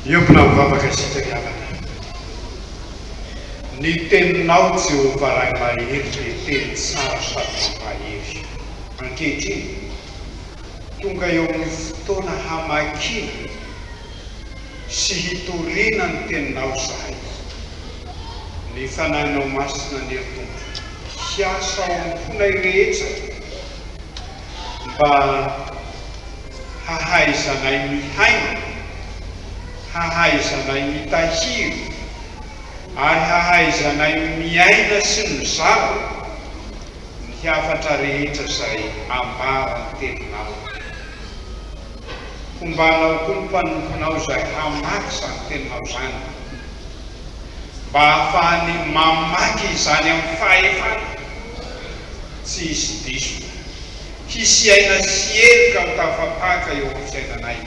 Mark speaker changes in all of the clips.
Speaker 1: Miombona mivavaka isika ry havana. Ny teninao Jehovah Ray mahery dia teny tsara sady mampahery. Ankehitriny, tonga eo amin'ny fotoana hamakiana sy hitoriana ny teninao izahay. Ny Fanahinao Masina anie ry Tompo hiasa ao am-ponay rehetra mba hahaizanay mihaino, hahaizanay mitahiry ary hahaizanay miaina sy mizara ny hafatra rehetra izay ambaran'ny Teninao. Hombanao koa ny mpanomponao izay hamaky izany Teninao izany, mba hahafahany mamaky izany amin'ny fahefana tsy hisy diso, hisy aina sy hery ka ho tafapaka eo amin'ny fiainanay.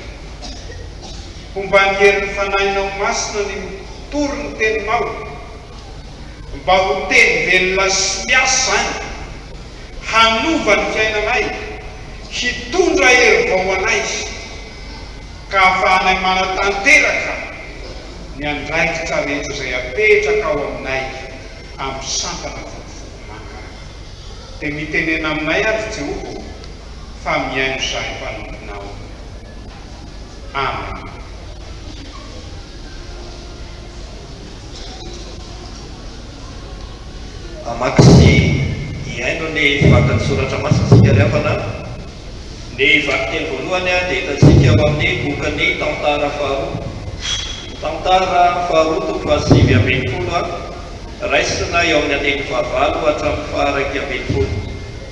Speaker 1: Homban'ny herin'ny Fanahinao Masina ny mitory ny Teninao. Mba ho teny velona sy miasa izany, hanova ny fiainanay, hitondra hery vao ho anay, ka hahafahanay manatanteraka ny andraikitra rehetra izay apetraka ao aminay amin'ny sampana Vontovokomanga. Dia mitenena aminay ary Jehovah ô, fa mihaino izahay mpanomponao. Amen.
Speaker 2: Hamaky sy hihaino ny vakin'ny Soratra Masina isika ry havana. Ny vakiteny voalohany dia hitantsika ao amin'ny bokin'ny Tantara faharoa. Tantara faharoa toko fahasivy ambin'ny folo, raisina eo amin'ny andininy fahavalo hatramin'ny faha-iraika ambin'ny folo.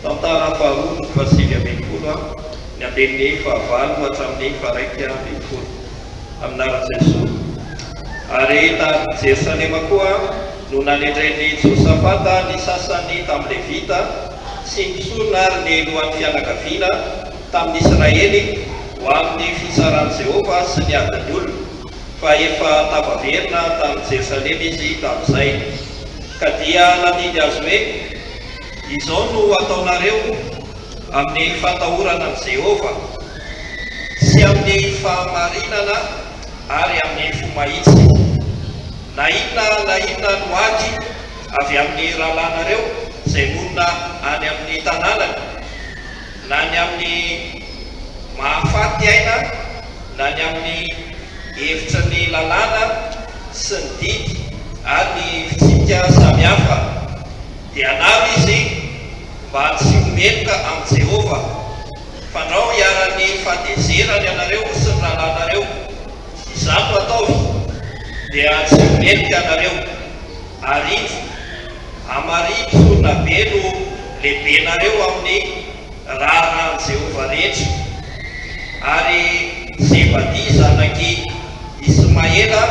Speaker 2: Tantara faharoa toko fahasivy ambin'ny folo, ny andininy fahavalo hatramin'ny faha-iraika ambin'ny folo. Amin'ny anaran'i Jesoa. Ary tany Jerosalema koa no nanendren'i Josafata ny sasany tamin'ny Levita sy ny mpisorona ary ny lohan'ny fianakaviana tamin'ny Israely ho amin'ny fitsaran'i Jehovah sy ny adin'ny olona, fa efa tafaverina tany Jerosalema izy tamin'izay. Ka dia nandidy azy hoe, Izao no hataonareo amin'ny fatahorana an'i Jehovah, sy amin'ny fahamarinana ary amin'ny fo mahitsy, na inona na inona no ady avy amin'ny rahalahinareo izay monina any amin'ny tanànany, na ny amin'ny mahafaty aina na ny amin'ny hevitry ny lalàna sy ny didy ary ny fitsipika samihafa, dia anaro izy mba tsy ho meloka amin'i Jehovah, fandrao hiharan'ny fahatezerany ianareo sy ny rahalahinareo. Izany no ataovy, dia tsy ho meloka ianareo. Ary indro, Amaria mpisoronabe no lehibenareo amin'ny raharahan'i Jehovah rehetra, ary Zebadia zanak'i Ismaela,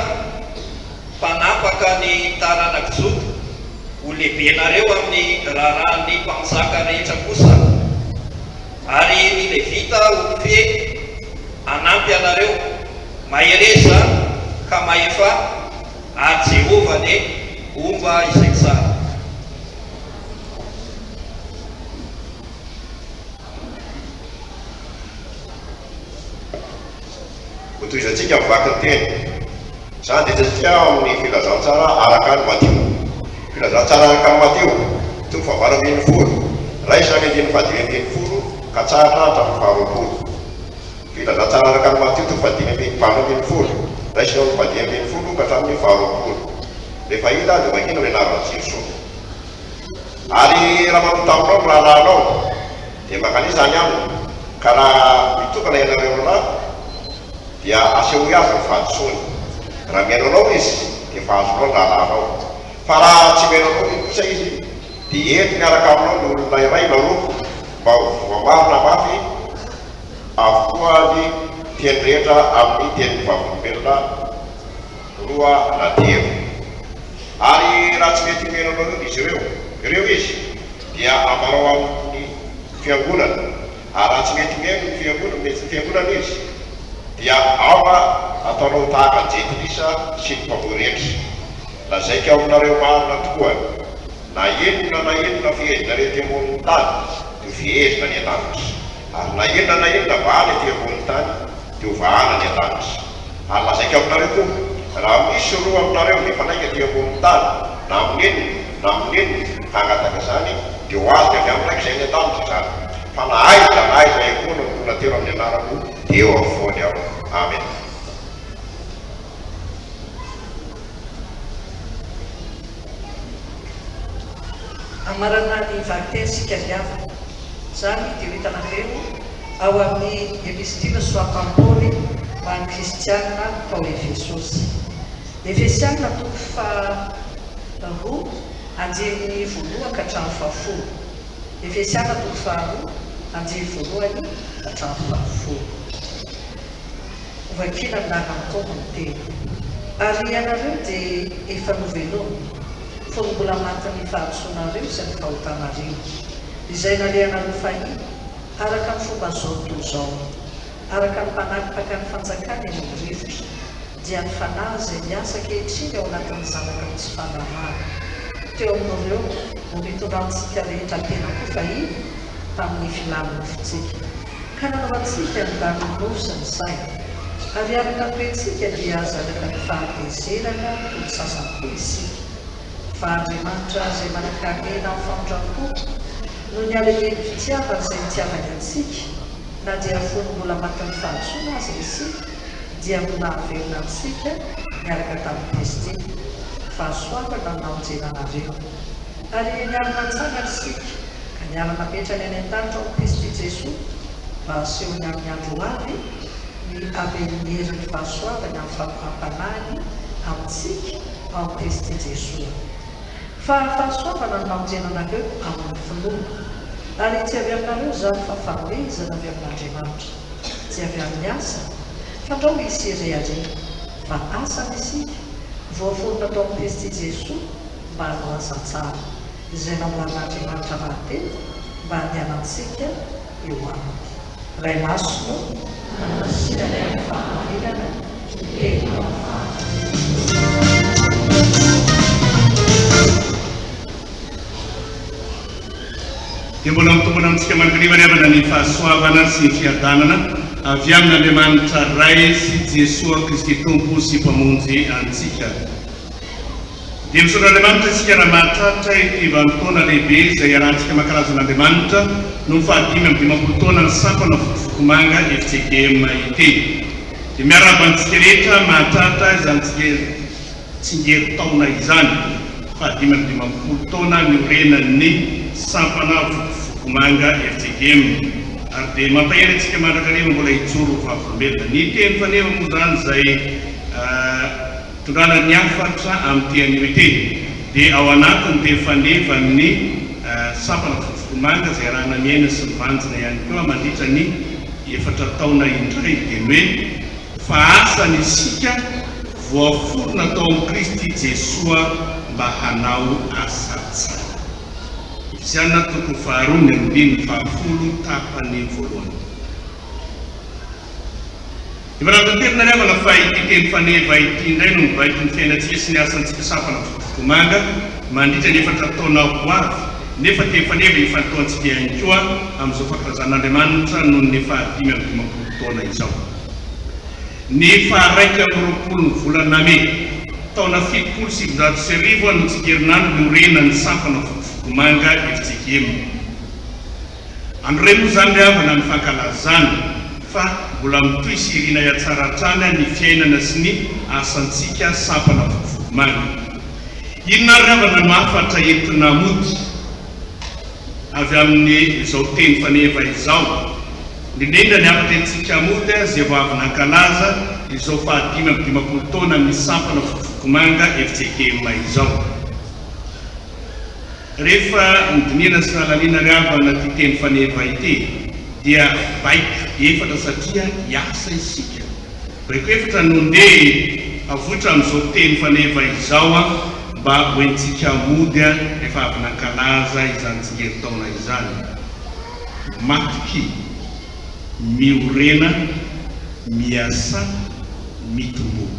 Speaker 2: mpanapaka ny taranak'i Joda, ho lehibenareo amin'ny raharahan'ny mpanjaka rehetra kosa, ary ny Levita ho mpifehy hanampy anareo. Mahereza ka mahefà. Ary Jehovah anie homba izay tsara.
Speaker 3: Hotohizantsika ny vakiteny. Izany dia hitantsika ao amin'ny Filazantsara araka an'i Matio. Filazantsara araka an'i Matio, toko fahavalo 18, raisina ny andininy fahadimy 15 ka hatsahatra hatramin'ny faharoapolo. Filazantsara araka an'i Matio toko fahadimy ambin'ny 18, raisina eo amin'ny fahadimy 15 ka hatramin'ny faharoapolo. Rehefa hita dia vakina ny anaran'i Jesoa. Ary raha manota aminao ny rahalahinao, dia mankanesa any aminy, ka raha mitokana ianareo roalahy, dia asehoy azy ny fahadisoany. Raha mihaino anao izy, dia efa azonao ny rahalahinao. Fa raha tsy mihaino anao kosa izy, dia ento miaraka aminao ny olona iray na roa, mba ho voamarina mafy avokoa ny teny rehetra amin'ny tenin'ny vavolombelona roa na telo. Ary raha tsy mety mihaino anareo izy ireo, ireo izy, dia ambarao amin'ny fiangonana. Ary raha tsy mety mihaino ny fiangonana, ny fiangonana izy, dia aoka hataonao tahaka ny jentilisa sy ny mpamory hetra. Lazaiko aminareo marina tokoa, na inona na inona fehezinareo ety ambonin'ny tany, dia ho fehezina any an-danitra. Ary na inona na inona vahana ety ambonin'ny tany, dia ho vahana any an-danitra. Ary lazaiko aminareo koa, raha misy roa aminareo mifanaiky ety ambonin'ny tany, na amin'inona na amin'inona hangataka izany, dia ho azony avy amin'ny Raiko izay any an-danitra izany. Fa na aiza na aiza iombonana roa na telo amin'ny anarako, dia eo afovoany Aho. Amena.
Speaker 4: Hamarana ny vakiteny isika ry havana. Izany dia ho hitanareo ao amin'ny Epistila soratan'i Paoly ho an'ny Kristiana tao Efesosy. Efesiana toko faharoa andininy voalohany ka hatramin'ny fahafolo. Efesiana toko faharoa andininy voalohany hatramin'ny fahafolo. Hovakina ny laharan'ny Tompo ny teny. Ary ianareo dia efa novelomina, fony mbola matin'ny fahadisoanareo sy ny fahotanareo, izay nalehanareo fahiny, araka ny fomban'izao tontolo izao, araka ny mpanapaka ny fanjakana eny amin'ny rivotra, dia ny fanahy izay miasa ankehitriny ao anatin'ny zanaka ny tsy fanarahana. Teo amin'ireo no nitondrantsika rehetra tena koa fahiny, tamin'ny filan'ny nofontsika. Ka nanaovantsika ny danin'ny nofo sy ny saina. Ary araka ny toetsika dia zanaka ny fahatezerana toy ny sasany koa isika. Fa Andriamanitra izay manan-karena amin'ny famindram-po, noho ny halehiben'ny fitiavany izay nitiavany antsika, na dia fony mbola matin'ny fahadisoana aza isika, dia no nahavelona antsika niaraka tamin'i Kristy. Fahasoavana no namonjena anareo. Ary niara-natsangana isika. Ka niara-napetrany any an-danitra ao amin'i Kristy Jesoa, mba hasehony amin'ny andro ho avy ny haben'ny herin'ny fahasoavany amin'ny famoram-panahiny amintsika ao amin'i Kristy Jesoa. Fa fahasoavana no namonjena anareo amin'ny finoana. Ary tsy avy aminareo izany fa fanomezana avy amin'Andriamanitra, tsy avy amin'ny asa, fandrao hisy hirehareha, fa asany isika, voaforona tao amin'i Kristy Jesoa mba hanao asa tsara. izay namboarin'Andriamanitra rahateo mba handehanantsika eo aminy. Ray Masina ô, manamasina anay amin'ny fahamarinana, ny Teninao no fahamarinana.
Speaker 5: Dia mbola mitombina amintsika mandrakariva ry havana ny fahasoavana sy ny fiadanana avy amin'Andriamanitra Ray sy Jesoa Kristy Tompo sy Mpamonjy antsika. Dia misaotra Andriamanitra isika raha mahatratra ity vanim-potoana lehibe izay iarahantsika mankalaza an'Andriamanitra noho ny faha-55 taonan'ny sampana Vokovoko-manga FJKM ity. Dia miarahaba antsika rehetra mahatratra izany tsingerin-taona izany, faha-55 taona niorenan'ny sampana Vokovoko-manga FJKM. Ary dia mampahery antsika mandrakariva mbola hijoro ho vavolombelona. Ny teny faneva moa izany izay Tondrana ny hafatra amin'ity anio ity dia ao anatin'ny teny fanevan'ny sampana Vokovoko-manga izay arahana miaina sy mibanjina ihany koa mandritra ny efatra taona indray dia ny hoe fa asany isika voaforona tao amin'i Kristy Jesoa mba hanao asa tsara. Efesiana toko faharoa ny andininy fahafolo tapany voalohany. Efa nantanterina ry havana fa ity teny faneva ity indray no mibaiko ny fiainantsika sy ny asantsika sampana Votovotomanga mandritra ny efatra taona ho avy, nefa teny faneva ifantohantsika ihany koa amin'izao fankalazan'Andriamanitra noho ny faha-55 taona izao. Ny faha-21 ny volana mey, taona 1970 no tsikerinandro niorenan'ny sampana Votovotomanga FJKM. Andro iray moa izany ry havana ny fankalazana fa mbola mitohy sy irina hihatsara hatrany ny fiainana sy ny asantsika sampana vokovoko-manga. Inona ary ry havana no hafatra entina mody avy amin'izao teny faneva izao? Indrindra ny hafatra entintsika mody izay vao avy nankalaza izao faha-55 taonan'ny sampana vokovoko-manga fjkm izao. Rehefa nodinihana sy nahalaliana ry havana ity teny faneva ity dia baiko efatra satria hiasa isika. Baiko efatra no ndeha havoitra amin'izao teny faneva izao mba hoentintsika mody rehefa avy nankalaza izany tsingerin-taona izany. Matokia, miorena, miasà, mitomboa.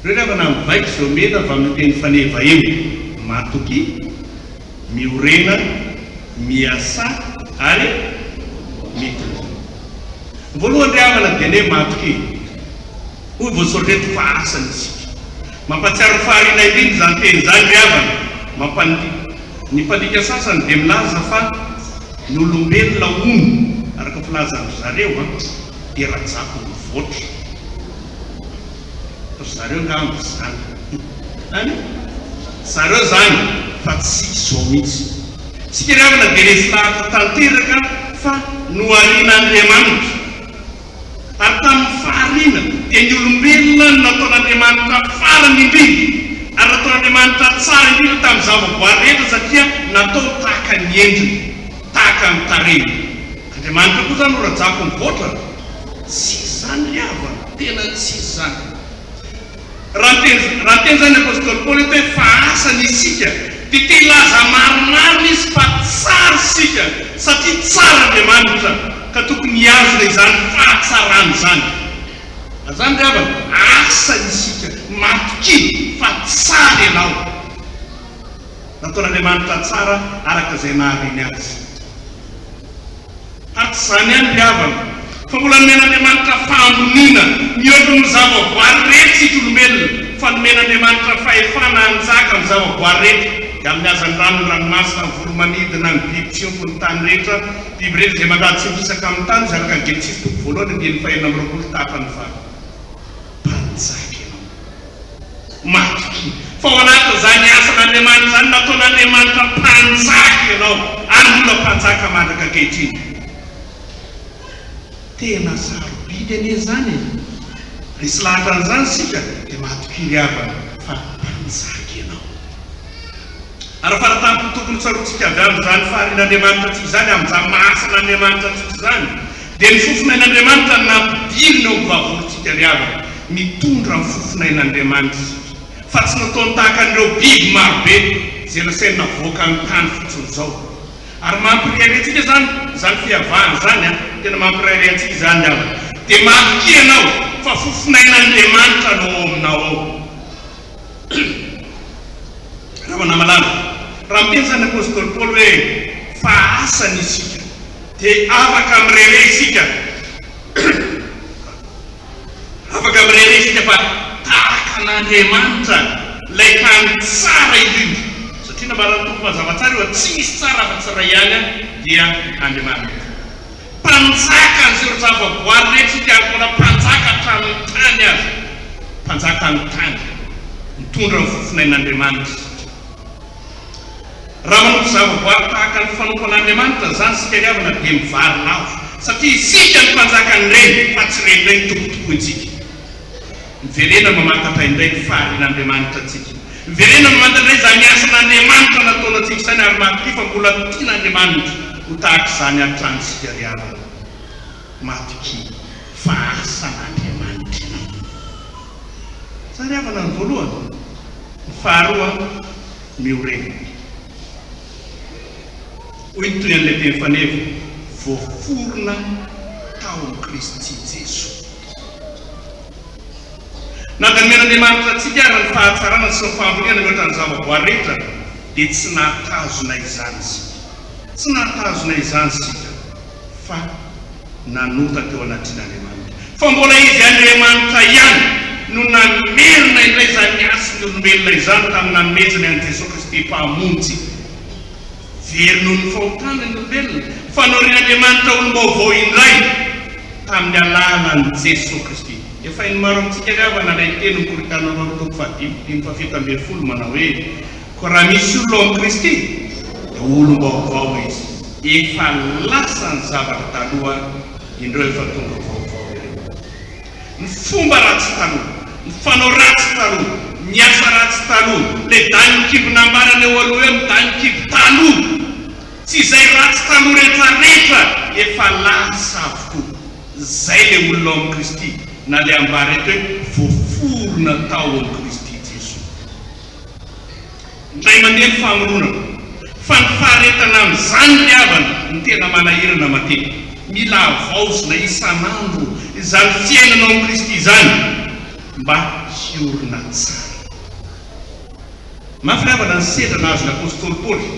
Speaker 5: Ireo ry havana mibaiko izao omena avy amin'io teny faneva io, matokia, miorena, miasà ary mitoria. Ny voalohany ry havana dia ny hoe matokia. Hoy voasoratra eto fa asany isika. Mampahatsiaro ny fahariana indrindra izany teny izany ry havana. Mampandi Ny mpandika sasany dia milaza fa ny olombelona hono, araka ny filazan-dry zareo an, dia rajako mivoatra. Ry zareo angamba izany. Any? Zareo izany fa tsy izao mihitsy. Isika ry havana dia resy lahatra tanteraka fa noharian'Andriamanitra. Ary tamin'ny fahariana dia ny olombelona no nataon'Andriamanitra farany indrindra. Ary nataon'Andriamanitra tsara indrindra tamin'ny zavaboary rehetra satria nataony tahaka ny endriny, tahaka ny tarehiny. Andriamanitra koa izany no rajako mivoatra? Tsy izany ry havana, tena tsy izany. Raha niteny, raha niteny izany ny apostoly Paoly eto hoe fa asany isika, dia te hilaza marimarina izy fa tsara isika, satria tsara Andriamanitra, ka tokony hihazona izany fahatsarany izany. Ary izany ry havana, asany isika, matokia fa tsara ianao. Nataon'Andriamanitra tsara araka izay nahariany azy. Ary tsy izany ihany ry havana, fa mbola nomen'Andriamanitra fahamboniana mihoatra noho ny zavaboary rehetra isika olombelona, fa nomen'Andriamanitra fahefana hanjaka amin'ny zavaboary rehetra, dia amin'ny hazandrano, ny ranomasina, ny voro-manidina, ny biby fiompy, ny tany rehetra, biby rehetra izay mandady sy mikisaka amin'ny tany, izay araka ny Genesisy toko voalohany andininy fahenina amby 20 tapany faharoa. Mpanjaka ianao. Matokia fa ao anatin'izany asan'Andriamanitra izany, nataon'Andriamanitra mpanjaka ianao, ary mbola mpanjaka mandraka ankehitriny. Tena sarobidy anie izany e! Resy lahatra an'izany isika, dia matokia ry havana fa mpanjaka ianao. Ary faratampony tokony tsaroantsika avy amin'izany faharian'Andriamanitra antsika izany, amin'izany maha asan'Andriamanitra antsika izany, dia ny fofonain'Andriamanitra no nampidiriny ao amin'ny vavorontsika ry havana. Mitondra ny fofonain'Andriamanitra isika, fa tsy nataony tahaka an'ireo biby marobe izay nasainy navoaka ny tany fotsiny izao. Ary mampiriaria antsika izany, izany fiavahana izany an! Tena mampirairey antsika izany ry havana. Dia matokia ianao fa fofonain'Andriamanitra no ao aminao ao. Ry havana malala, raha miteny izany ny apostoly Paoly hoe fa asany isika, dia afaka mirehareha isika. Afaka mirehareha isika fa tahaka an'Andriamanitra, ilay tany tsara indrindra. Satria nambaran'ny Tompo mazava tsara io fa tsy misy tsara afa-tsy iray ihany, dia Andriamanitra. Mpanjaka an'izay ireo zavaboary rehetra isika ary mbola mpanjaka hatramin'ny tany aza. Mpanjakan'ny tany. Mitondra ny fofonain'Andriamanitra isika. Raha manompo zavaboary tahaka ny fanompo an'Andriamanitra izany isika ry havana dia mivarilavo satria isika no mpanjakan'ireny fa tsy ireny indray no tompotompointsika. Miverena mamantatra indray ny faharian'Andriamanitra antsika. Miverena mamantatra indray izany asan'Andriamanitra nataony antsika izany ary matokia fa mbola tian'Andriamanitra ho tahaka izany hatrany isika ry havana. Matokia fa asan'Andriamanitra ianao. Izany ry havana ny voalohany. Ny faharoa, miorena. Hoy ny tohin'ilay teny faneva, voaforona tao amin'i Kristy Jesoa. Na dia nomen'Andriamanitra antsika ary ny fahatsarana sy ny fahamboniana mihoatra ny zavaboary rehetra, dia tsy nahatazona izany isika. Tsy nahatazona izany isika, fa nanota teo anatrehan'Andriamanitra. Fa mbola Izy Andriamanitra ihany no namerina indray izany hasin'ny olombelona izany tamin'ny nanomezany an'i Jesoa Kristy Mpamonjy. Very noho ny fahotana ny olombelona, fa norin'Andriamanitra olom-baovao indray tamin'ny alalan'i Jesoa Kristy. Efa hain'ny maro amintsika ry havana ilay tenin'ny Korintiana faharoa toko fahadimy andininy fahafito ambinifolo manao hoe, Koa raha misy olona ao amin'i Kristy, dia olom-baovao izy. Efa lasa ny zavatra taloha, indreo efa tonga vaovao ireo. Ny fomba ratsy taloha, ny fanao ratsy taloha, ny asa ratsy taloha, ilay danin-kibo nambarana eo aloha eo ny danin-kibo taloha, tsy izay ratsy taloha rehetra rehetra efa lasa avokoa. Izay ilay olona ao amin'i Kristy, na ilay ambara eto hoe voaforona tao amin'i Kristy Jesoa. Indray mandeha ny famoronana, fa ny faharetana amin'izany ry havana no tena manahirana matetika. Mila havaozina isan'andro izany fiainana ao amin'i Kristy izany mba hiorina tsara. Mafy ry havana ny sedra nahazo ny apostoly Paoly.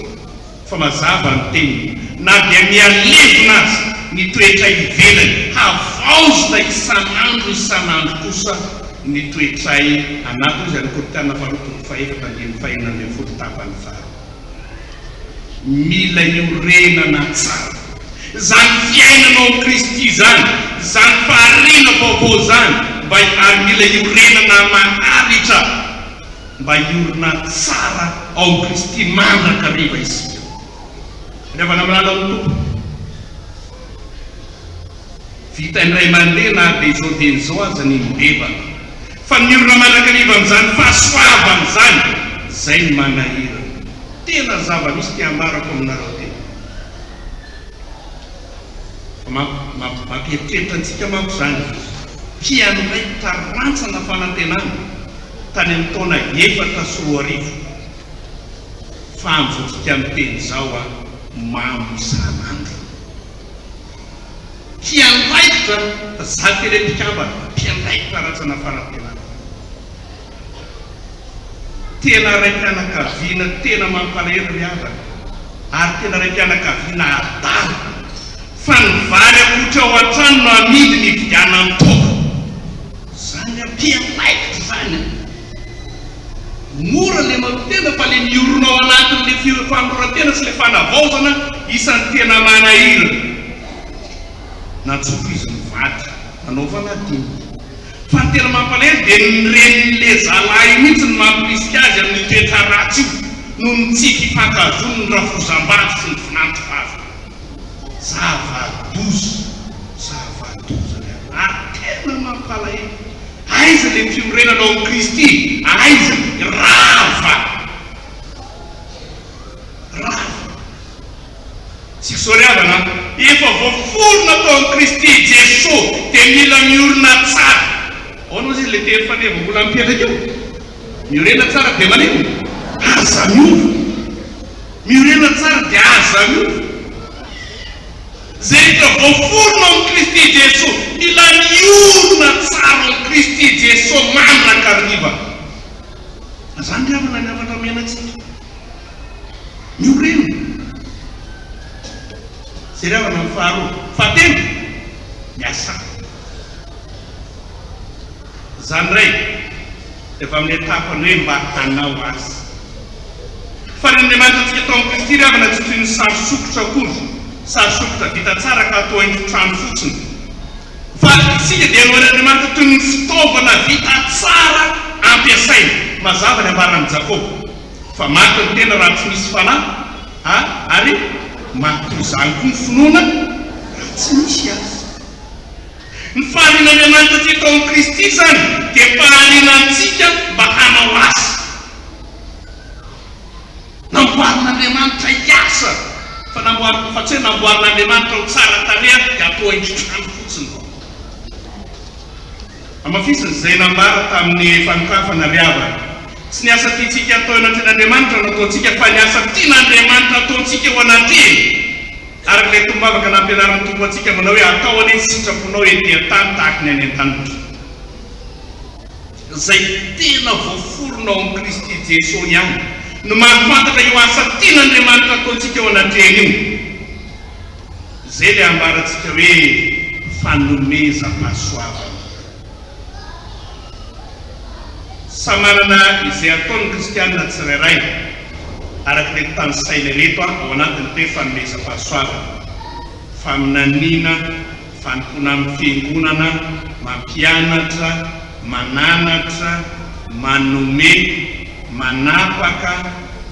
Speaker 5: Fa mazava ny teniny, na dia mihalevona aza ny toetra ivelany, havaozina isan'andro isan'andro kosa ny toetray anaty, hoy izy any Korintiana faharoa toko fahefatra andininy fahenina ambinifolo tapany faharoa. Mila iorenana tsara izany fiainana ao amin'i Kristy izany, izany fahariana vaovao izany, mba ary mila iorenana maharitra. Mba hiorina tsara ao amin'i Kristy mandrakariva isika. Ry havana malala ao amin'ny Tompo, vita indray mandeha na dia izao dieny izao aza ny mibebaka, fa ny miorina mandrakariva amin'izany fahasoavana izany, izay no manahirana. Tena zava-misy ity ambarako aminareo ity. Fa mampieritreritra antsika manko izany. Mpiandraikitra rantsana fanantenana tany amin'ny taona 2004. Fa amin'izao tsika miteny izao an, mamo isan'andro. Mpiandraikitra, fa za tena mpikambana, mpiandraikitra rantsana fanantenana. Tena raim-pianakaviana tena mampalahelo ry havana ary tena raim-pianakaviana adala fa ny vary akotry ao an-trano no amidiny hividianany toaka. Zany ampiandraikitra izany an! Mora le manotena fa le miorina ao anatin'le fanoloran-tena sy le fanavaozana isan'ny tena manahirana. Nantsoiko izy mivady nanaovana dinika. Fa ny tena mampalahelo dia ny renin'le zalahy io mihitsy no mampirisika azy amin'io toetra ratsy io noho ny tsy fifankahazoany ny rafozam-bavy sy ny vinanto-vavy. Zava-doza, zava-doza ry havana ary tena mampalahelo. Aiza le fiorenana ao amin'i Kristy? Aiza? Rava! Rava. Tsy fisoreavana an! Efa voaforona tao amin'i Kristy Jesoa dia mila miorina tsara. Ahoana ozy izy ilay teny faneva mbola mipetraka io? Miorena tsara dia maninona? Aza miova. Miorena tsara dia aza miova. Izay rehetra voaforona ao amin'i Kristy Jesoa, mila miorina tsara ao amin'i Kristy Jesoa mandrakariva. Izany ry havana ny hafatra omena antsika. Miorena. Izay ry havana ny faharoa. Fahatelo, miasà. Izany indray dia avy amin'ilay tapany hoe mba hanao asa. Fa ny Andriamanitra antsika tao amin'i Kristy ry havana tsy toy ny sary sokitra akory, sary sokitra vita tsara ka atao haingon-trano fotsiny. Fa isika dia nohain'Andriamanitra toy ny fitaovana vita tsara ampiasaina. Mazava ny ambaran'i Jakoba fa maty ny tena raha tsy misy fanahy, ary maty toy izany koa ny finoana raha tsy misy asa. Ny faharian'Andriamanitra antsika tao amin'i Kristy izany dia fahariana antsika mba hanao asa. Namboarin'Andriamanitra hiasa fa namboarina fa tsy hoe namboarin'Andriamanitra ho tsara tarehy dia atao haingon-trano fotsiny. Hamafisina izay nambara tamin'ny fanokafana ry havana. Tsy ny asa tiantsika hatao eo anatrehan'Andriamanitra no ataontsika fa ny asa tian'Andriamanitra hataontsika eo anatrehany. Araka ilay tombavaka nampianarin'ny Tompo antsika manao hoe atao anie ny sitraponao ety an-tany tahaka ny any an-danitra. Izay tena voaforona ao amin'i Kristy Jesoa ihany no mahafantatra io asa tian'Andriamanitra ataontsika eo anatrehany io. Izay ilay ambarantsika hoe fanomezam-pahasoavana. Samy manana izay ataony ny kristiana tsirairay, araka ireto tanisaina ireto ao anatin'ny hoe fanomezam-pahasoavana, faminaniana, fanompoana amin'ny fiangonana, mampianatra, mananatra, manome, manapaka,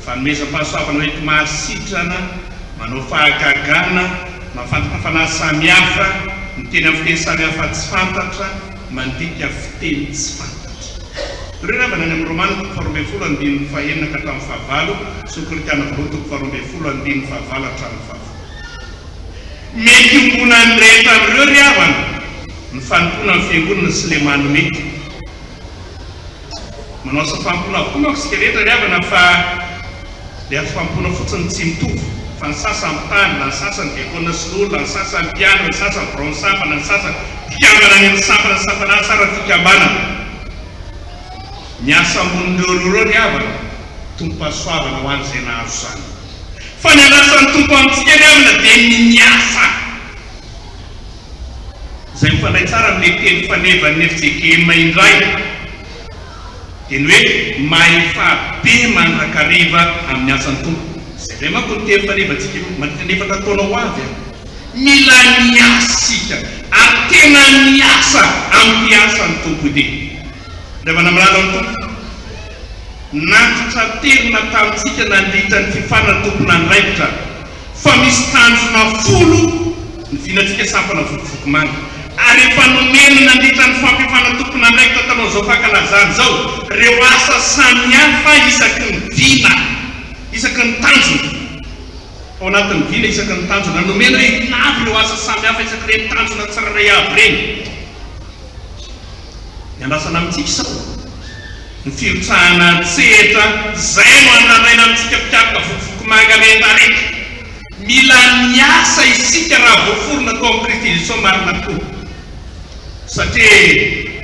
Speaker 5: fanomezam-pahasoavana hoenti-mahasitrana, manao fahagagana, mahafantatra fanahy samihafa, miteny amin'ny fiteny samihafa tsy fantatra, mandika fiteny tsy fantatra. Ireo ry havana any amin'ny Romana toko faharoambinifolo andininy fahenina ka hatramin'ny fahavalo sy ny Korintiana voalohany toko faharoambinifolo andininy fahavalo hatramin'ny fahafolo. Mety iombonan'ny rehetra amin'ireo ry havana ny fanompoana ny fiangonana sy ilay manome. Manao asa fanompoana avokoa manko isika rehetra ry havana fa ilay asa fanompoana fotsiny no tsy mitovy fa ny sasany mpitandrina, ny sasany diakona sy loholona, ny sasany mpiandry, ny sasany biraon'ny sampana, ny sasany mpikambana any amin'ny sampana sy sampan'asa ary ny fikambanana. Ny asa ambonin'ireo ireo ry havana, tompom-pahasoavana ho an'izay nahazo izany. Fa ny andrasan'ny Tompo amintsika ry havana dia ny miasa. Izay mifandray tsara amin'ilay teny fanevan'ny fjkm indray dia ny hoe mahefa be mandrakariva amin'ny asan'ny Tompo. Izay indray manko ny teny fanevantsika mandritra ny efatra taona ho avy an! Mila miasa isika ary tena miasa amin'ity asan'ny Tompo ity. Rehefa namalala ny Tompo, nantitraterina tamintsika nandritra ny fifanana tompon'andraikitra fa misy tanjona folo ny vinantsika sampana Vokovoko-manga ary efa nomena nandritra ny fampiofana tompon'andraikitra talohan'izao fankalazana izao ireo asa samihafa isaky ny vina, isaky ny tanjona. Ao anatin'ny vina isaky ny tanjona. Nomena hoe inona avy ireo asa samihafa isak'ireny tanjona tsirairay avy ireny. Ny andrasana amintsika izao, ny firotsahana an-tsehatra izay no andrandraina amintsika mpikaroka vokovoko manga rehetrarehetra. Mila miasa isika raha voaforona tao amin'i Kristy Jesoa marina tokoa. Satria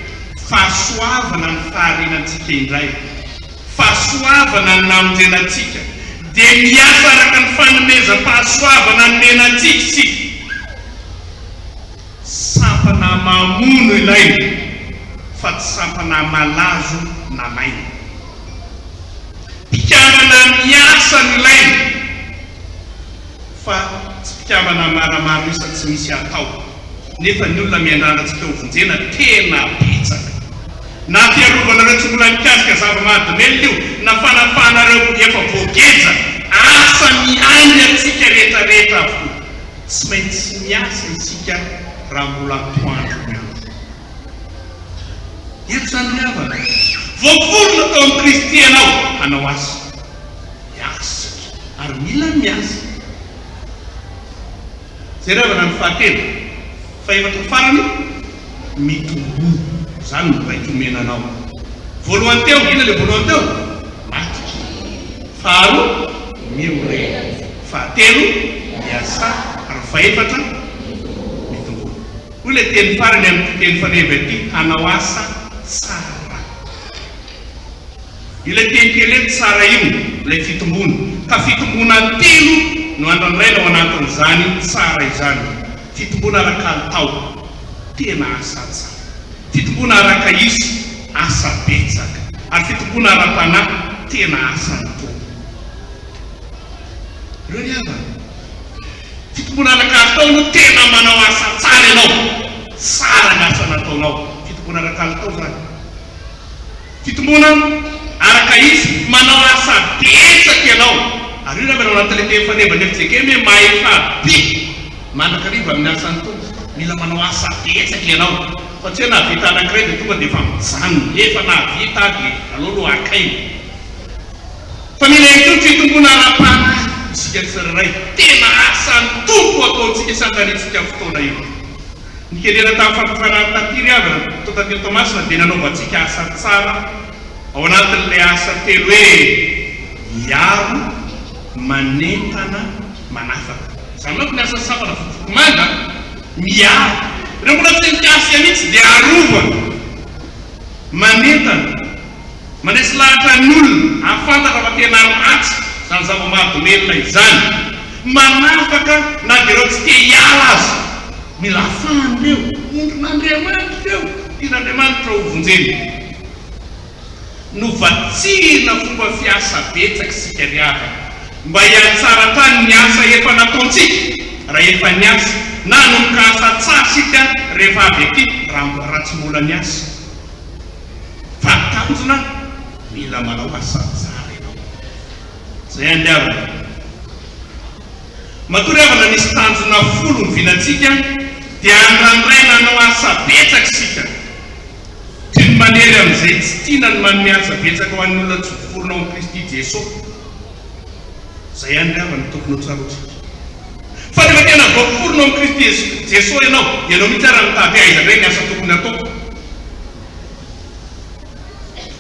Speaker 5: fahasoavana ny fahariana antsika indray, fahasoavana ny namonjena antsika, dia miasa araka ny fanomezam-pahasoavana nomena antsika isika. Sampana mamono ilaina fa tsy sampana malazo na maina. Mpikambana miasa no ilaina fa tsy mpikambana maramaro isa tsy misy atao nefa ny olona miandrandra antsika ho vonjena tena betsaka. Na fiarovana ireo tsy mbola nikasika zava-mahadomelina io na fanafahana ireo efa voageja, asa miandry antsika rehetra rehetra avokoa. Tsy maintsy miasa isika raha mbola antoandro ny andro. Eto izany ry havana, voaforona tao amin'i Kristy ianao hanao asa. Miasa isika ary mila miasa. Izay ry havana ny fahatelo. Fahefatra farany, mitomboa. Izany no baiko omena anao. Voalohany teo, inona ilay voalohany teo? Matoky. Faharoa, miorena. Fahatelo, miasà. Ary ny fahefatra, mitomboa. Hoy ilay teny farany amin'ity teny faneva ity, hanao asa tsara. Ilay teny kely hoe tsara io, ilay fitomboana. Ka fitomboana telo no andrandraina ao anatin'izany tsara izany. Fitomboana ara-kalitao, tena asa tsara. Fitomboana araka isa, asa betsaka. Ary fitomboana ara-panahy, tena asan'ny Tompo. Ireo ry havana. Fitomboana ara-kalitao aloha tena manao asa tsara ianao. Tsara ny asa nataonao. Fitomboana ara-kalitao izany. Fitomboana araka isa, manao asa betsaka ianao. Ary io angamba no ao anatin'ilay teny fanevan'ny FJKM hoe mahefa be mandrakariva amin'ny asan'ny Tompo. Mila manao asa betsaka ianao. Fa tsy hoe nahavita anankiray dia tonga dia efa mijanona. Efa nahavita aho dia aleo aloha haka aina. Fa mila ihany koa ny fitomboana ara-panahy isika tsirairay. Tena asan'ny Tompo ataontsika sy andaniantsika fotoana io. Ny kendrena tamin'ny fampifanarahana taty ry havana, tao taty Toamasina dia nanaovantsika asa tsara ao anatin'ilay asa telo hoe miaro, manentana, manafaka. Izany manko ny asan'ny sampana vokovoko-manga, miaro. Ireo mbola tsy nikasika mihitsy dia arovana, manentana. Mandresy lahatra ny olona hahafantatra fa tena ratsy izany zava-mahadomelina izany. Manafaka na dia ireo tsy te hiala aza. Mila afahana ireo. Ondrin'Andriamanitra ireo. Tian'Andriamanitra hovonjena. Novatsiana fomba fiasa betsaka isika ry havana, mba hihatsara hatrany ny asa efa nataontsika raha efa niasa, na hanomboka asa tsara isika rehefa avy aty raha tsy mbola niasa. Fa ny tanjona, mila manao asa tsara ianao. Zay andeha havana. Matoa ry havana nisy tanjona folo ny vinantsika dia andrandraina hanao asa betsaka isika. Toy ny manery amin'izay tsy tiana ny manome asa betsaka ho an'ny olona tsy voaforona ao amin'i Kristy Jesoa. Zay ihany ry havana no tokony ho tsaroantsika. Fa rehefa tena voaforona ao amin'i Kristy Jesoa ianao, ianao mihitsy ary mitady aiza indray ny asa tokony hataoko.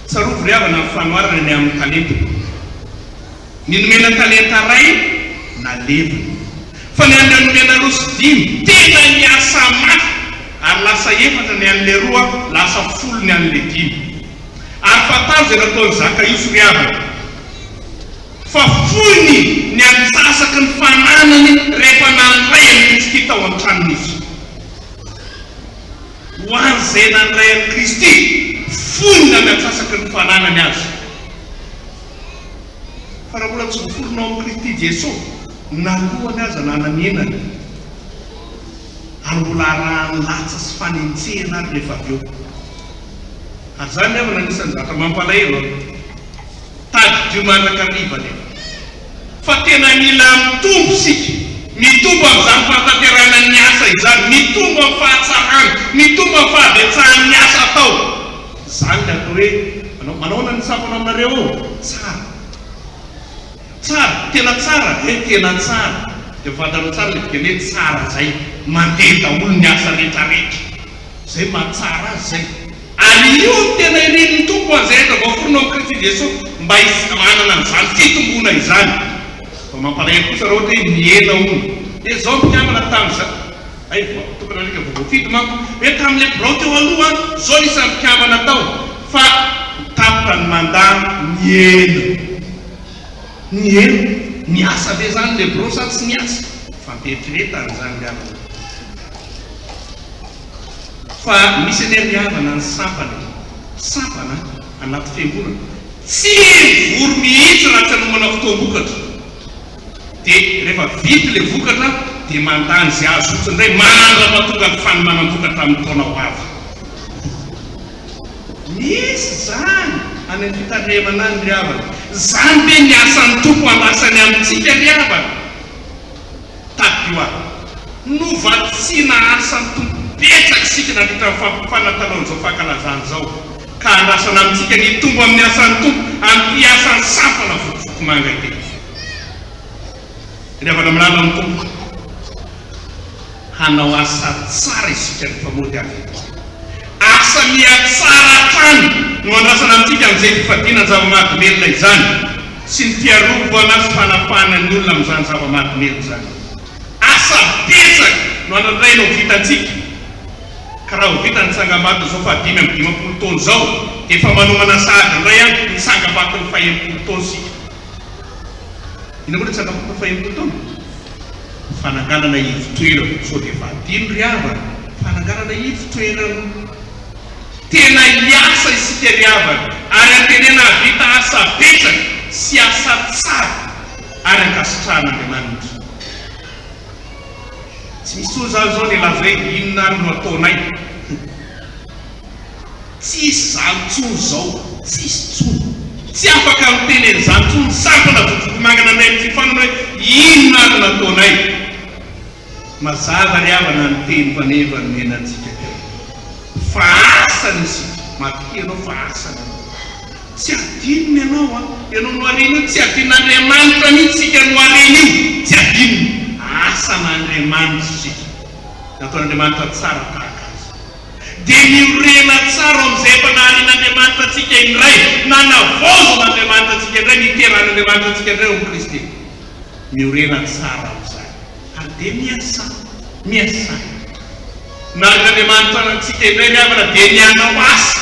Speaker 5: Tsarovy ry havana ny fanoharana ny amin'ny talenta. Ny nomena talenta iray, nalevina. Fa ny an'ireo nomena roa sy dimy, tena niasa mafy, ary lasa efatra ny an'ilay roa, lasa folo ny an'ilay dimy. Ary fantaro izay nataon'i Zakaiosy ry havana, fa foiny ny antsasaky ny fananany rehefa nandray an'i Kristy tao an-tranony izy. Ho an'izay nandray an'i Kristy, fony na ny antsasaky ny fananany aza. Fa raha mbola tsy voaforona ao amin'i Kristy Jesoa, na lohany aza na nanenany, ary mbola arahan'ny latsa sy fanenjehana ary rehefa avy eo. Ary izany havana anisan'ny zavatra mampalahelo an! Tadidio mandrakariva anefa fa tena mila mitombo isika, mitombo amin'izany fahatanterahana ny asa izany, mitombo amin'ny fahatsarana, mitombo amin'ny fahabetsahan'ny asa atao. Izany ilay atao hoe manao, manahoana ny sampana aminareo ao? Tsara. Tsara, tena tsara ve? Tena tsara. Dia fantareo tsara ilay dikany hoe tsara izay. Mandeha daholo ny asa rehetrarehetra. Izay mahatsara azy izay. Ary io no tena irin'ny Tompo ho an'izay rehetra voaforona ao amin'i Kristy Jesoa, mba hanana an'izany fitomboana izany. Fa mampalahelo kosa raha ohatra hoe mihena hono. Dia izao ny mpikambana tamin'iza, hay vao, tokony alika vao voafidy manko, hoe tamin'ilay birao teo aloha, izao ny isan'ny mpikambana tao, fa tapitra ny mandat, nihena. Nihena. Niasa ve izany ilay birao sa tsy niasa? Fampieritreretana izany ry havana. Fa misy anie ry havana ny sampana e! Sampana anaty fiangonana tsy mivory mihitsy raha tsy hanomana fotoam-bokatra. Dia rehefa vita ilay vokatra dia mandany izay azo fotsiny indray mandra-pahatonga ny fanomanam-bokatra amin'ny taona ho avy. Misy izany any amin'ny fitandremana any ry havana. Izany ve ny asan'ny Tompo andrasany amintsika ry havana? Tadidio ary, novatsiana asan'ny Tompo betsaka isika nandritra ny fampifanatalon'izao fankalazana izao, ka andrasana amintsika ny hitombo amin'ny asan'ny Tompo amin'ity asan'ny sampana vokovoko-manga ity. Ry havana malala amin'ny Tompo, hanao asa tsara isika rehefa mody avy eto. Asa mihatsara hatrany no andrasana amintsika amin'izay fifadiana an-java-mahadomelina izany sy ny fiarovana sy fanafahana ny olona amin'izany zava-mahadomelina izany. Asa betsaka no andraindraina ho vitantsika. Ka raha ho vita ny tsangambato izao faha-55 taona izao dia efa manomana sahady indray an ny tsangambaton'ny faha-60 taona isika. Inona moa ilay tsangambaton'ny faha-60 taona? Fananganana ivon-toerana. Sao dia efa adino ry havana? Fananganana ivon-toerana. Tena hiasa isika ry havana ary antenena hahavita asa betsaka sy asa tsara ary ankasitrahan'Andriamanitra. Tsy misy intsony izany izao ny hilaza hoe inona ary no ataonay. Tsy hisy izany intsony izao, tsy hisy intsony. Tsy afaka miteny an'izany intsony ny sampana Votovotomangana indray amin'ny fiofanana hoe inona ary no ataonay. Mazava ry havana ny teny faneva nomena antsika teo. Fa asany isika. Matokia ianao fa asany ianao. Tsy adinony ianao an! Ianao noharena io tsy adinon'Andriamanitra mihitsy isika noharena io. Tsy adinony. Asan'Andriamanitra isika. Nataon'Andriamanitra tsara tahaka azy. Dia miorena tsara ao amin'izay efa naharian'Andriamanitra antsika indray, nanavaozan'Andriamanitra antsika indray, niterahan'Andriamanitra antsika indray ao amin'i Kristy. Miorena tsara amin'izany. Ary dia miasà, miasà. Narin'Andriamanitra antsika indray ry havana dia ny hanao asa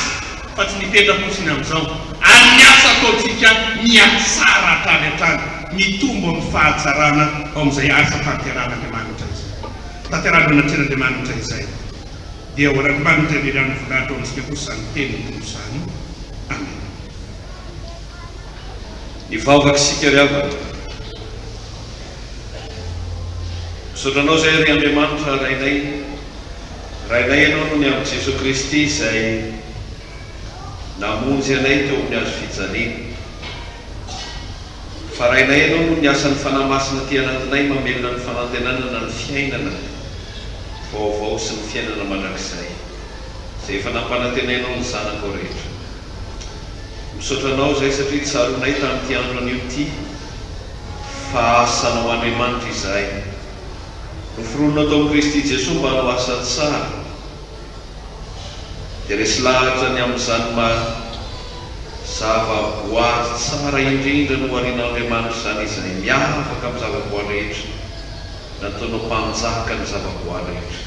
Speaker 5: fa tsy ny hipetra-potsiny amin'izao. Ary ny asa ataontsika mihatsara hatrany hatrany, mitombo amin'ny fahatsarana ao amin'izay asa tanterahan'Andriamanitra izay. Tanterahana eo anatrehan'Andriamanitra izay. Dia ho an'Andriamanitra irery ihany ny voninahitra ao amintsika kosa izany tenin'ny Tompo izany. Amena.
Speaker 2: Hivavaka isika ry havana. Misaotra Anao izahay ry Andriamanitra Rainay. Rainay Ianao noho ny amin'i Jesoa Kristy izay namonjy anay teo amin'ny hazo fijaliana. Fa Rainay Ianao noho ny asan'ny Fanahy Masina aty anatinay mamelona ny fanantenana na ny fiainana vaovao sy ny fiainana mandrakizay izay efa nampanantenainao ny zanakao rehetra. Misaotra Anao izahay satria tsaroanay tamin'ity andro anio ity fa asanao Andriamanitra izahay. Noforoninao tao amin'i Kristy Jesoa mba hanao asa tsara. Dia resy lahatra ny amin'izany maha zava-boary tsara indrindra noharian'Andriamanitra izany izahay, miavaka amin'ny zava-boary rehetra, nataonao mpanjaka ny zava-boary rehetra.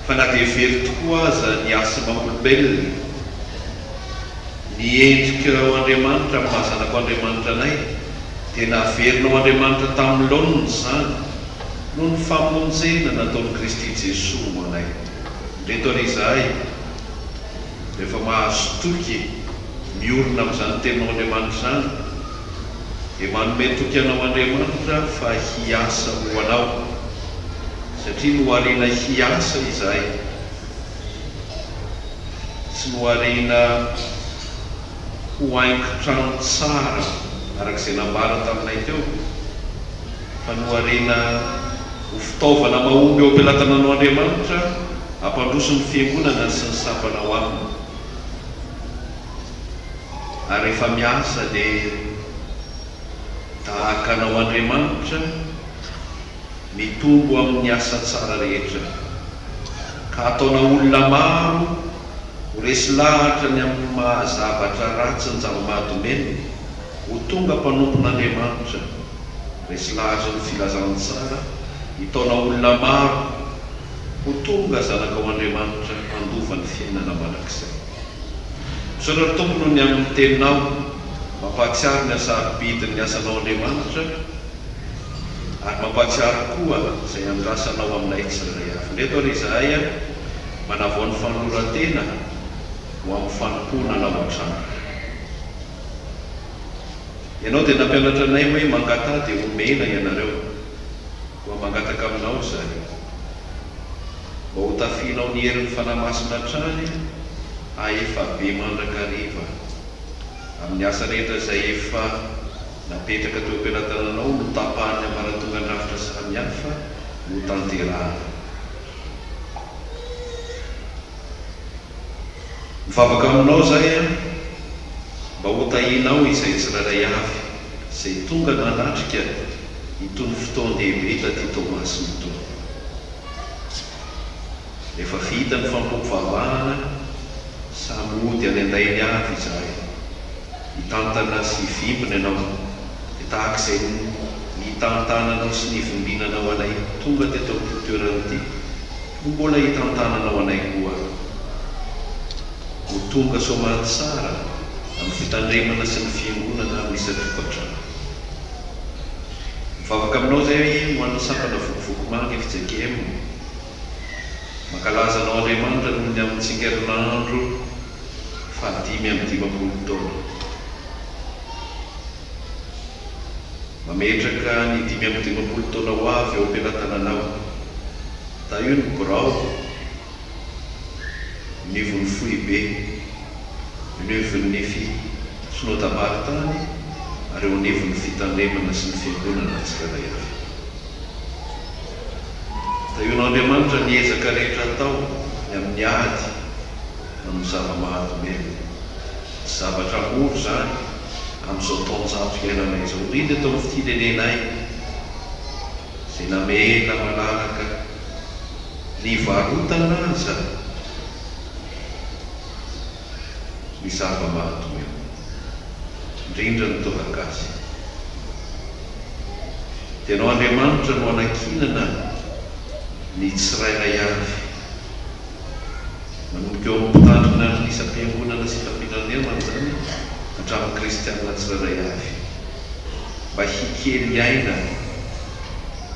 Speaker 2: Fa na dia very tokoa aza ny hasina maha olombelona, ny endrika ho Andriamanitra amin'ny maha zanak'o Andriamanitra anay, dia naverina ho Andriamanitra tamin'ny laoniny izany, noho ny famonjena nataon'i Kristy Jesoa ho anay. Indreto àry izahay, rehefa mahazo toky miorina amin'izany teninao Andriamanitra izany, dia manome toky anao Andriamanitra fa hiasa ho anao, satria nohariana hiasa izahay, tsy nohariana ho haingon-trano tsara araka izay nambara taminay teo, fa nohariana ho fitaovana mahomby eo am-pelatananao Andriamanitra hampandroso ny fiangonana sy ny sampana ao aminy. Ary rehefa miasa dia tahaka anao Andriamanitra mitombo amin'ny asa tsara rehetra, ka ataonao olona maro ho resy lahatra ny amin'ny maha zavatra ratsy ny zava-mahadomelina, ho tonga mpanompon'Andriamanitra, resy lahatry ny filazantsara, hitaona olona maro ho tonga zanakao Andriamanitra handova ny fiainana mandrakizay. Misaotra ry Tompo noho ny amin'ny teninao mampahatsiaro ny hasarobidin'ny asanao Andriamanitra ary mampahatsiaro koa izay andrasanao aminay tsirairay avy. Indreto ary izahay manavao ny fanoloran-tena ho amin'ny fanompoana Anao hatrany. Ianao dia nampianatra anay hoe mangataha dia homena ianareo. Koa mangataka aminao izahay mba ho tafihinao ny herin'ny Fanahy Masina hatrany hahefa be mandrakariva amin'ny asa rehetra izay efa napetraka teo am-pelatananao notapahan'ny ambaratongan-drafitra samihafa notanterahana. Mivavaka aminao izahay mba ho tahianao izay tsirairay avy izay tonga nanatrika itony fotoan-dehibe taty Toamasina itony. Rehefa vita ny fanompoam-pivavahana, samy hody any an-dainy avy izahay. Hitantana sy hivimbina ianao, dia tahaka izay. Nitantananao sy nivimbinanao anay tonga teto amin'ity toerana ity no mbola hitantananao anay koa. Ho tonga soamantsara amin'ny fitandremana sy ny fiangonana amin'ny isan-tokantrano. Mivavaka aminao izay ho an'ny sampana Vokovoko Manga fjkm. Mankalaza anao Andriamanitra noho ny amin'ny tsingerinandro fahadimy amby dimampolo taona. Mametraka ny 55 taona ho avy eo am-pelatananao. Tahio ny birao anivon'ny foibe, anivon'ny Synodam-paritany ary eo anivon'ny fitandremana sy ny fiangonana tsirairay avy. Tahion'Andriamanitra ny ezaka rehetra atao ny amin'ny ady amin'ny zava-mahadomelina. Tsy zavatra mora izany amin'izao taonjato iainanay izao, indrindra eto amin'ny firenenay izay namela malalaka ny hivarotana aza ny zava-mahadomelina, indrindra ny toaka gasy. Dia Ianao Andriamanitra no anankinana ny tsirairay avy. Manomboka eo amin'ny mpitandrina ny isam-piangonana sy isam-pirenena izany hatramin'ny kristiana tsirairay avy. Mba hikely aina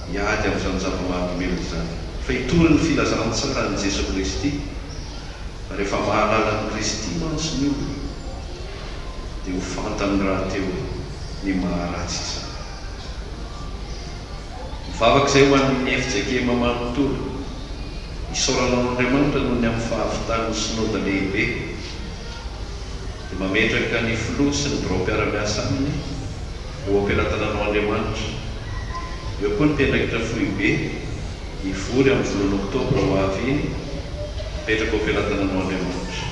Speaker 2: hiady amin'izany zava-mahadomelina izany. Fa hitory ny filazantsaran'i Jesoa Kristy. Rehefa mahalala an'i Kristy mantsy ny olona dia ho fantany rahateo ny maha-ratsy izany. Mivavaka izay ho an'ny fjkm manontolo. Isaorana an'Andriamanitra noho ny amin'ny fahavitan'ny Synoda lehibe. Dia mametraka ny Filoha sy ny birao mpiara-miasa aminy eo am-pelatananao Andriamanitra. Eo koa ny mpiandraikitra foibe hivory amin'ny volana oktobra ho avy iny, apetraka eo am-pelatananao Andriamanitra.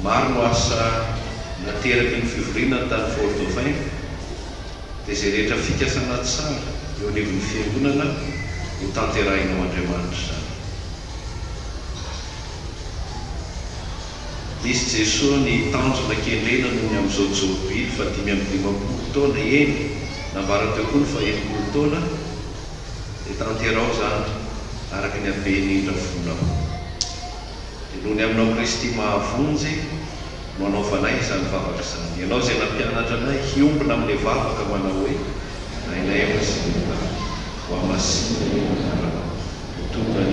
Speaker 2: Maro no asa nateraky ny fivoriana tany Fort Dauphin, dia izay rehetra fikasana tsara eo anivon'ny Fiangonana ho tanterahinao Andriamanitra izany. Nisy Jesoa ny tanjona kendrena noho ny amin'izao jobily faha 55 taona, eny, nambara teo koa ny faha-60 taona, dia tanteraho izany araka ny haben'ny indrafonao. Dia noho ny aminao Kristy mahavonjy no anaovanay izany vavaka izany. Ianao izay nampianatra anay hiombona amin'ilay vavaka manao hoe, Rainay ao an-tSinina, hohamasinina anie ny anaranao, ho tonga anie.